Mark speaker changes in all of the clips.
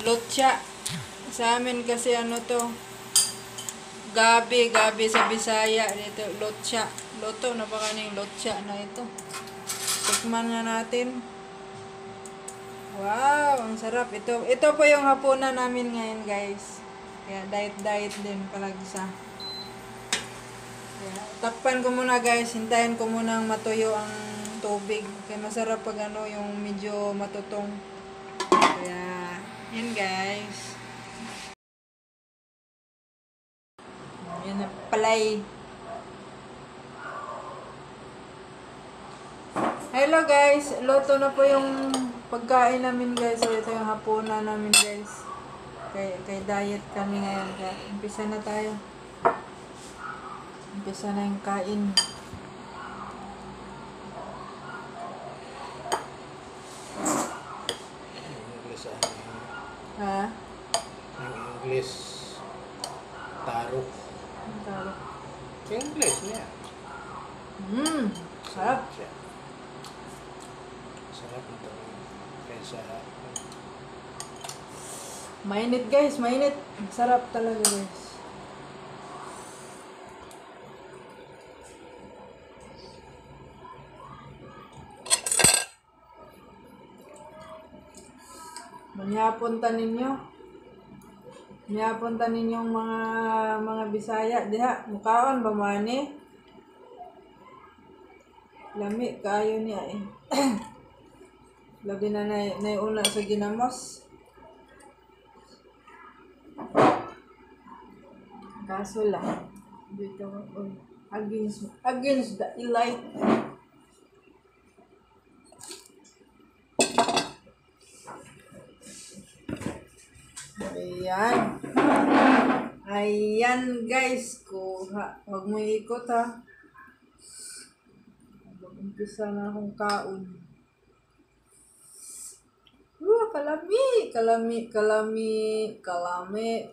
Speaker 1: Lutsa. Sa amin kasi ano to, gabi sa Bisaya dito, lutsa. Luto na ba kaning lutsa na ito? Tikman nga natin. Wow, ang sarap. Ito po yung hapunan namin ngayon, guys. Kaya diet din palagsa. Kaya, takpan ko muna, guys. Hintayin ko muna matuyo ang tubig. Kaya masarap pag ano, yung medyo matutong. Kaya, yun, guys. Yun na palay. Hello guys, luto na po yung pagkain namin guys. So ito yung hapunan namin guys. Kay diet kami ngayon. Kaya umpisa na tayo. Umpisa na yung kain.
Speaker 2: English
Speaker 1: Ha?
Speaker 2: ang English taro.
Speaker 1: Taro.
Speaker 2: English niya.
Speaker 1: Sarap.
Speaker 2: Sarap ito. Kaysa
Speaker 1: Mainit guys, mainit. Sarap talaga guys. Manyapunta ninyo. Manyapunta ninyong mga Bisaya. Diha, mukaon ba mani? Lami kayo niya eh. Labi na naiuna sa ginamos. Kaso lang, dito against the elite. Ayan. Ayan guys, kuha. Huwag mo ikot ha. Mag-umpisa na akong kaon.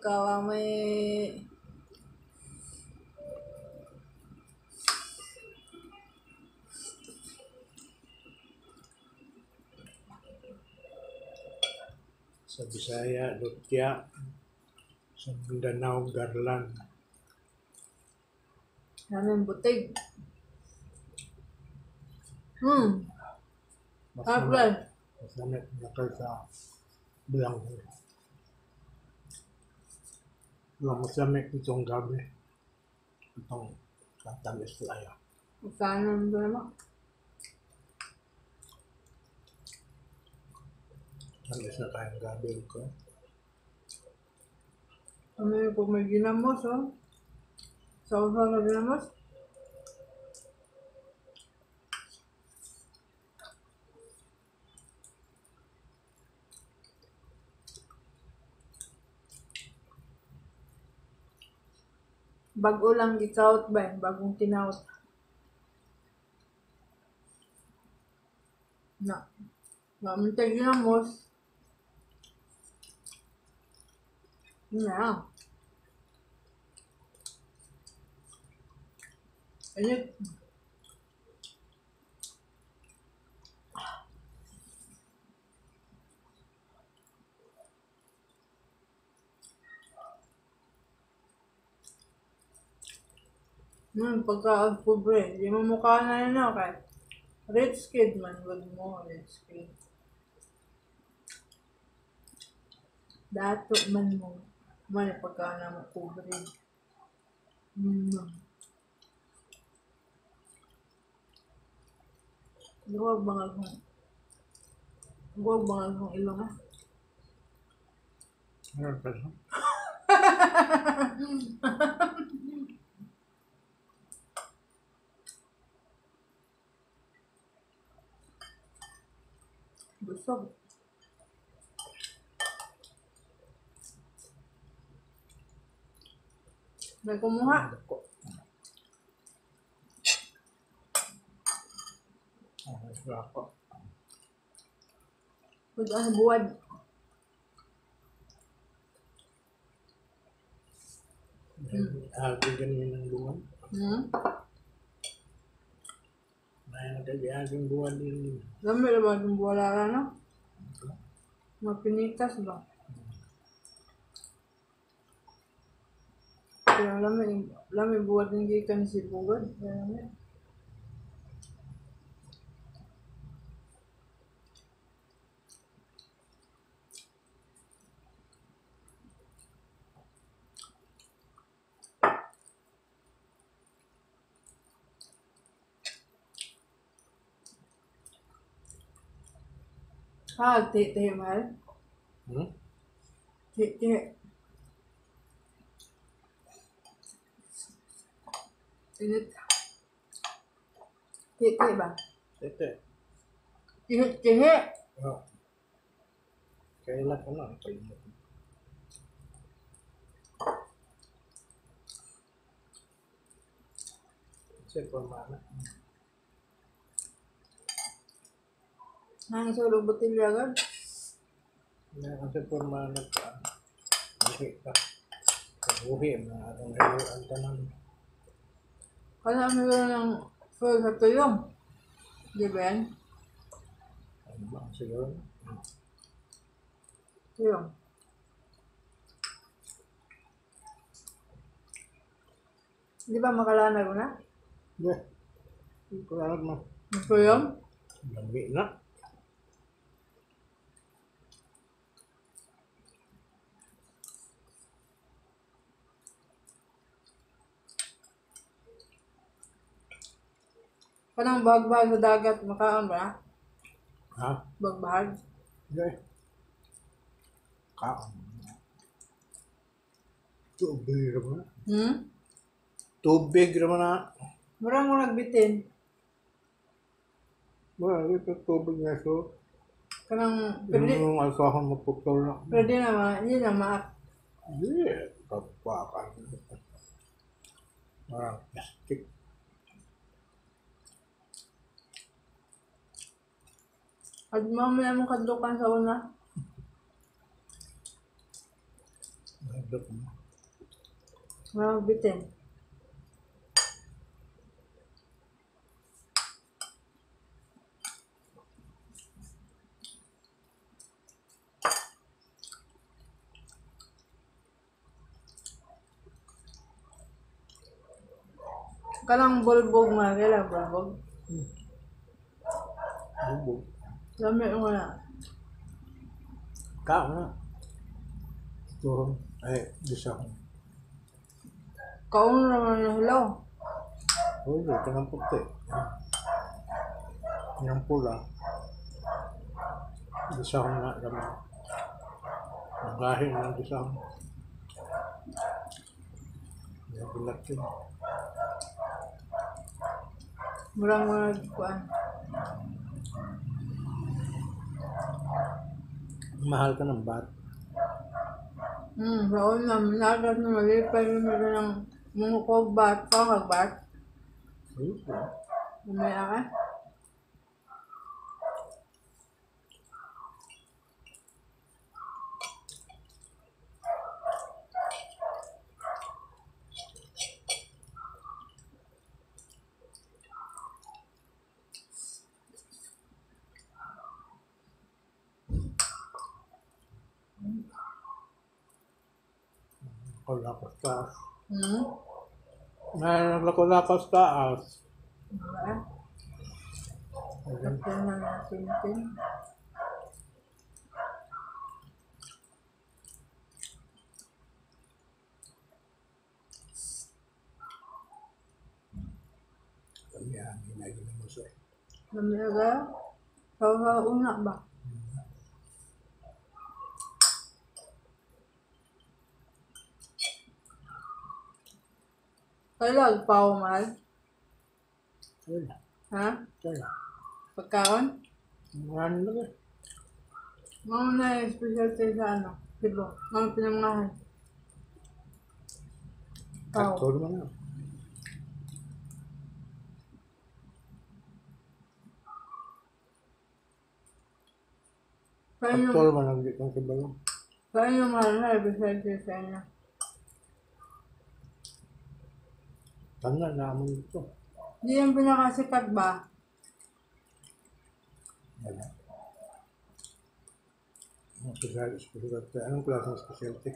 Speaker 1: Kalami.
Speaker 2: sa Bisaya, Lutya, sa Mindanao, Garland.
Speaker 1: Namin butig. Kaplan.
Speaker 2: Masanit na kayo sa Bilanggo. Masamit itong gabi. Itong katamis laya.
Speaker 1: Kanan ba naman?
Speaker 2: Tamis na kayang gabi ko.
Speaker 1: Ano yung pag may ginamos, oh? Sausaw na ginamos? Bago lang gikaut ba? Bagong tinaut. Na. Mamintay ginamos. Na. Init. Pagka-pobre, di mo mukha na yun ako kahit rich kid man, wag mo, rich kid. Dato man mo, man pagka na mo pobre. Huwag bangal kong ilong ha.
Speaker 2: Ano pa siya?
Speaker 1: Busog. May kumuha.
Speaker 2: Ako.
Speaker 1: Pag ang buwad.
Speaker 2: Ganyan ng buwan. May nagagaging buwan din.
Speaker 1: Dami na ba itong buwala na, no? Mapinitas ba? Kaya lamig buhat ng gikan si Bugod. Kaya lamig. Titi mahal.
Speaker 2: Hmm?
Speaker 1: Titi. Init. Titi ba?
Speaker 2: Ito.
Speaker 1: Tihi.
Speaker 2: Oh. Kailan ko na. Kalimutan. Kasi pamana.
Speaker 1: Nang sulog botilya agad.
Speaker 2: Kasi pamana ka. Buhi ka. Buhi na ang ang tanan.
Speaker 1: Kaya meron ng full sa tuyong. Di ba yan?
Speaker 2: Ano ba? Siguro.
Speaker 1: Tuyong. Di ba makalanag na?
Speaker 2: Hindi. Kulanag mo.
Speaker 1: Tuyong?
Speaker 2: Lambi na.
Speaker 1: Parang bagbahag sa dagat. Makaon ba?
Speaker 2: Ha?
Speaker 1: Bagbahag.
Speaker 2: Hindi. Kaon. Tubig naman na.
Speaker 1: Hmm?
Speaker 2: Tubig naman na.
Speaker 1: Murang mo nagbitin.
Speaker 2: Wala, ito tubig na ito.
Speaker 1: Kanang pwede,
Speaker 2: Yung alcohol mo putol na.
Speaker 1: pwede naman, hindi na maak.
Speaker 2: Hindi. Kapakan. Parang plastic.
Speaker 1: At mamaya mong kadlukan sa una.
Speaker 2: Nagdok mo.
Speaker 1: Murang bitin. Kanang bulbog nga, kailan bulbog?
Speaker 2: Bubog.
Speaker 1: Lami mo na.
Speaker 2: Kaon na. Ito. Ay, bisa ko.
Speaker 1: Kaon naman ng hilaw.
Speaker 2: Oh, ito ng puti. Yung pula. Bisa ko na naman. Magahin ng bisa ko. Yung bulat yun.
Speaker 1: Murang mo nagkuhan.
Speaker 2: Mahal ka ng bat.
Speaker 1: Sa una, nagat na malipay mo na ng mungkog bat, kakagbat.
Speaker 2: Ayun po.
Speaker 1: Umaya ka.
Speaker 2: Lakas taas.
Speaker 1: Hmm?
Speaker 2: Naglako-lakas taas.
Speaker 1: Diba?
Speaker 2: Ayun.
Speaker 1: Tapos na natin din.
Speaker 2: Yan, hinagin mo siya.
Speaker 1: Namiyaga, sa una ba? Kailag pao mahal?
Speaker 2: Ayun.
Speaker 1: Ha?
Speaker 2: Kaya.
Speaker 1: Pagkaon?
Speaker 2: Ano na ba?
Speaker 1: Mga na yung specialty sa ano? Diba? Mga pinangahan. Pao.
Speaker 2: Sakto naman na.
Speaker 1: Saan
Speaker 2: Sakto
Speaker 1: yung,
Speaker 2: naman ang gitang kibalong.
Speaker 1: saan yung mahal na specialty sa inyo?
Speaker 2: Tanda naman ito.
Speaker 1: Hindi yung pinakasikat ba?
Speaker 2: Wala. Specialty. Anong klaseng specialty?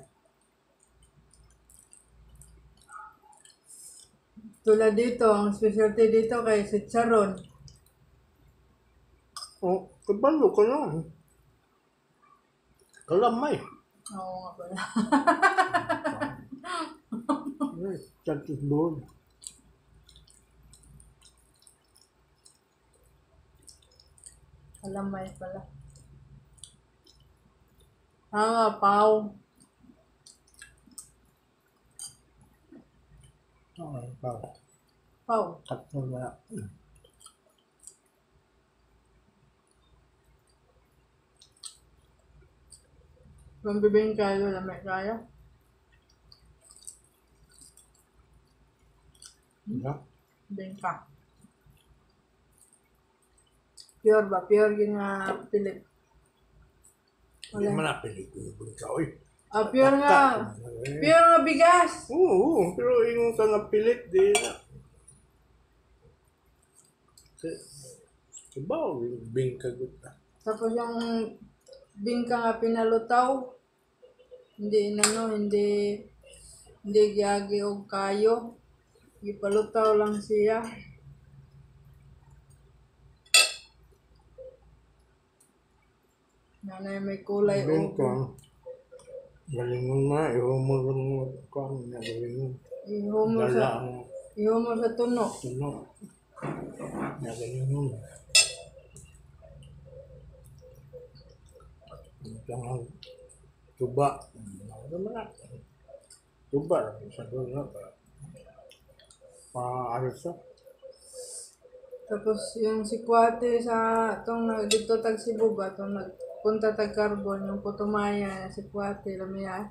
Speaker 1: Tulad dito, ang specialty dito kay Chicharon.
Speaker 2: Oh, kabalo ka lang. Kalamay.
Speaker 1: Oo nga pala.
Speaker 2: Chances doon.
Speaker 1: Alamay pala. Pao.
Speaker 2: Okay, pao.
Speaker 1: Pao.
Speaker 2: Tatlo na.
Speaker 1: Kung bibingin kayo, lamay kaya.
Speaker 2: Diba?
Speaker 1: Bingka. Pure ba? Pure yung pilit.
Speaker 2: Hindi
Speaker 1: Wala.
Speaker 2: man napilig ko yung ikaw eh.
Speaker 1: Pure nga. Pure nga bigas.
Speaker 2: Oo, pero yung ka napilit, di na. Diba, bingkag ka.
Speaker 1: Tapos yung bingka nga pinalutaw. Hindi giyagi o kayo. Ipalutaw lang siya. Nanay may kulay
Speaker 2: Bingka.
Speaker 1: ugo.
Speaker 2: Galingon na, ihumol mo kung na galingon.
Speaker 1: Iho mo sa tuno.
Speaker 2: Tuno. Na galingon. Ang ang tuba. Ano na? Tuba. Sa doon na. Paayos sa.
Speaker 1: Tapos yung si Kwate sa dito tag Cebu ba, itong nagpunta tag Carbon, yung Putumaya, si Kwate, lamaya.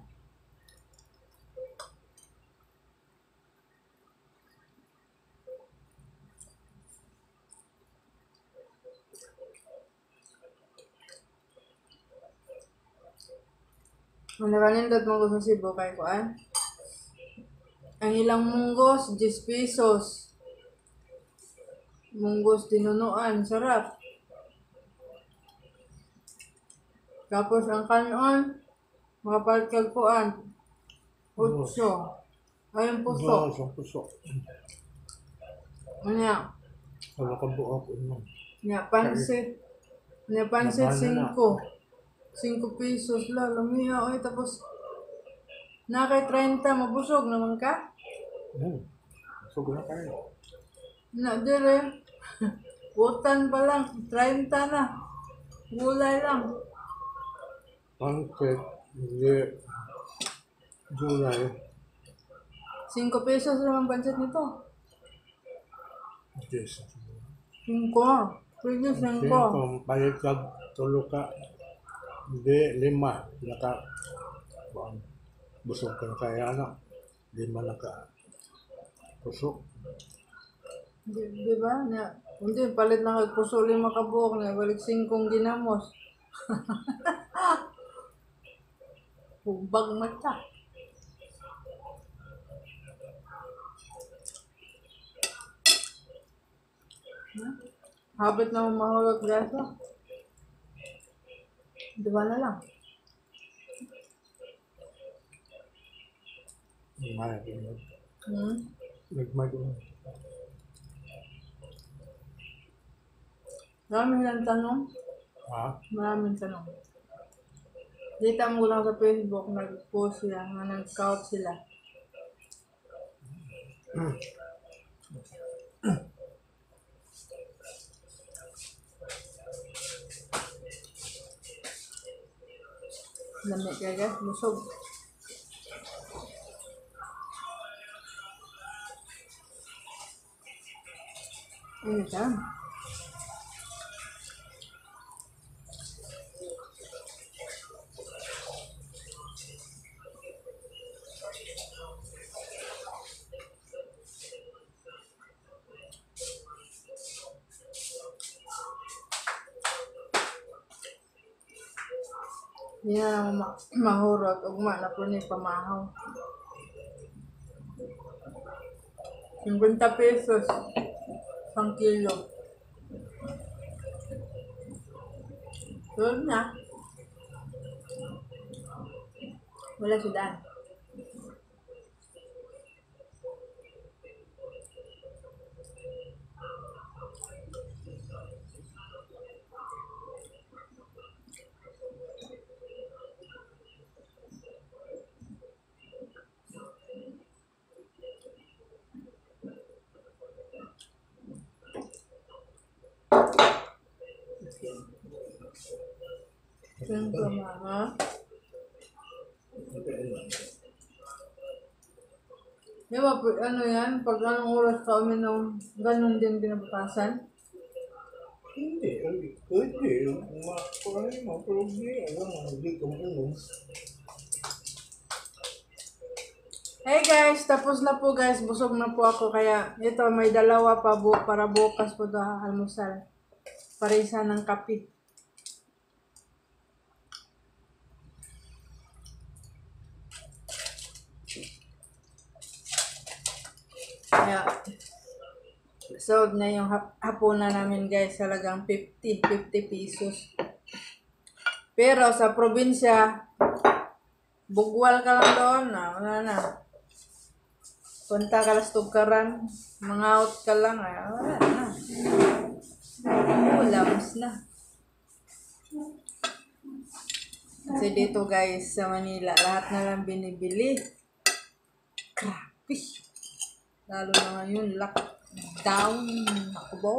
Speaker 1: Ang nakanindot mo sa Cebu kay Kuan. Ang ilang munggos, 10 pesos. Munggos tinunuan, sarap. Tapos ang kanon, makapalit kag Kuan. 8. Ay, yung puso.
Speaker 2: Sa puso.
Speaker 1: Ano
Speaker 2: Wala ka buok.
Speaker 1: pansit. Pansit,
Speaker 2: Nabana na.
Speaker 1: 5. 5 pesos lang, lumiya. Ay, tapos, kay 30, mabusog naman ka?
Speaker 2: So, guna kayo.
Speaker 1: Dire. Utan pa lang, 30 na. Gulay lang.
Speaker 2: Pancake, hindi. Gulay.
Speaker 1: 5 pesos lang ang pansit nito.
Speaker 2: Yes.
Speaker 1: 5. Pwede 5.
Speaker 2: Kung palit ka, tulo ka. Hindi, 5. Naka, busog ka na kaya ano. 5 na ka. Pusok.
Speaker 1: Di ba? Hindi, palit lang kag puso 5 ka buok na. Balik 5 ginamos. Humbag mata. Habit na mahulog grasa. 2 na lang.
Speaker 2: Nagmagod.
Speaker 1: Maraming lang tanong.
Speaker 2: Ha?
Speaker 1: Maraming tanong. Kita mo lang sa Facebook, nag-post sila, nag-count sila. Lamig kaya guys, busog. Ano siya? Hindi na naman mahurot. Ugma na po ni pamahaw. 50 pesos. 1 kilo. Tulad na. Wala sudan. Yung tama, ha? Di ba, ano yan? Pag anong oras ka uminom, ganun din pinapakasan?
Speaker 2: Hindi. Pwede. Parang yung mga problema. Hindi ko uminom.
Speaker 1: Hey guys, tapos na po guys. Busog na po ako. Kaya ito, may dalawa pa para bukas po na almusal. Parisa ng kape. Kaya, solve na yung hapunan namin guys. Halagang 50 pesos. Pero sa probinsya, bugwal ka lang doon. Wala na. Punta ka lang sa Tugkaran. Mangout ka lang. Wala na. Ulams na. Kasi dito guys, sa Manila, lahat na lang binibili. Grabe. Lalo na ngayon, lockdown. Ako ba?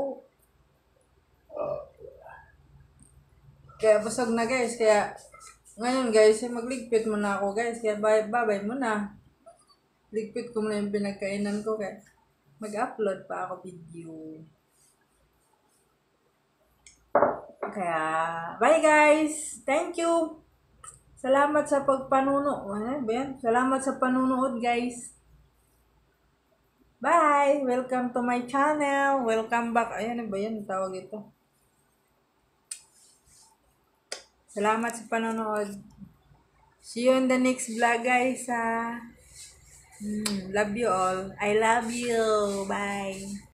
Speaker 1: Kaya busog na guys. Kaya ngayon guys, magligpit muna ako guys. Kaya babay muna. Ligpit ko muna yung pinagkainan ko. Kaya mag-upload pa ako video. Kaya, bye guys! Thank you! Salamat sa pagpanuno. Salamat sa panunood guys. Bye! Welcome to my channel. Welcome back. Ayan ba yan? Tawag ito. Salamat sa panonood. See you in the next vlog guys. Love you all. I love you. Bye.